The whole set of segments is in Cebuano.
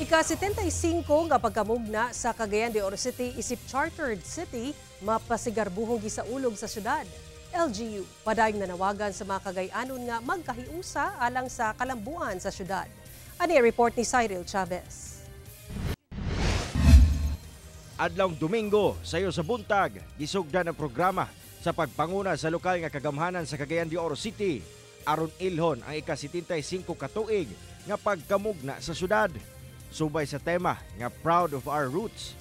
Ika-75 nga pagkamugna sa Cagayan de Oro City isip chartered city mapasigarbuhong gisaulog sa syudad. LGU padayong nanawagan sa mga Cagayanon nga magkahiusa alang sa kalambuan sa syudad. Ani report ni Cyril Chavez. Adlawng Domingo, sayo sa buntag, gisugdan ang programa sa pagpanguna sa lokal nga kagamhanan sa Cagayan de Oro City aron ilhon ang ika-75 ka tuig nga pagkamugna sa syudad. Subay sa tema nga "Proud of Our Roots,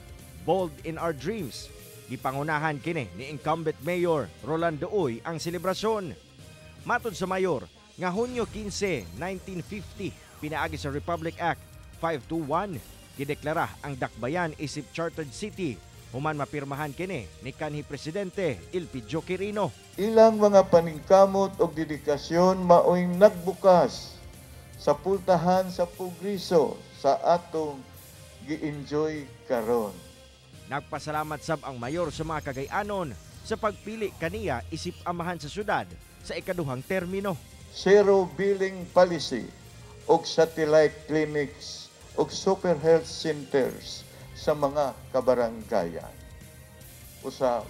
Bold in Our Dreams." Gipangunahan kini ni incumbent Mayor Rolando Uy ang selebrasyon. Matod sa mayor, nga Hunyo 15, 1950, pinaagi sa Republic Act 521, gideklara ang Dakbayan isip chartered city human mapirmahan kini ni kanhi Presidente Elpidio Quirino. Ilang mga paningkamot og dedikasyon maoy nagbukas sa pultahan sa progreso sa atong gi-enjoy karon. Nagpasalamat sab ang mayor sa mga Cagayanon sa pagpili kaniya isip amahan sa syudad sa ikaduhang termino. Zero billing policy og satellite clinics og super health centers sa mga kabaranggayan. Usa,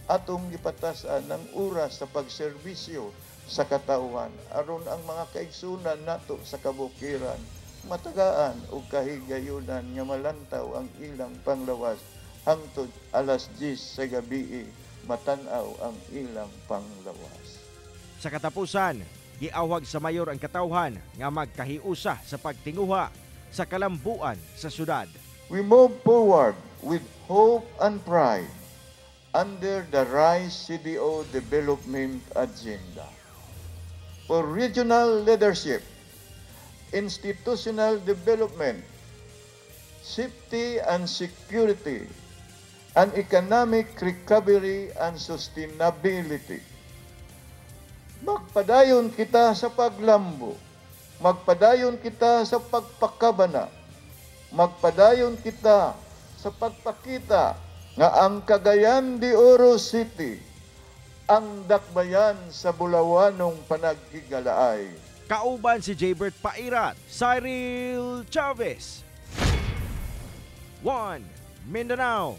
atong gipatas-an ng oras sa pagserbisyo sa katawhan aron ang mga kaigsunan nato sa kabukiran matagaan og kahigayunan nga malantaw ang ilang panglawas hangtod alas 10 sa gabi, matan-aw ang ilang panglawas. Sa katapusan, giawhag sa mayor ang katawhan nga magkahiusa sa pagtinguha sa kalambuan sa syudad. We move forward with hope and pride under the RISE CDO Development Agenda. For regional leadership, institutional development, safety and security, and economic recovery and sustainability. Magpadayon kita sa paglambo, magpadayon kita sa pagpakabana, magpadayon kita sa pagpakita nga ang Cagayan de Oro City ang dakbayan sa Bulawanong panaghigalaay. Kauban si Jaybert Pairat, Cyril Chavez. 1 Mindanao.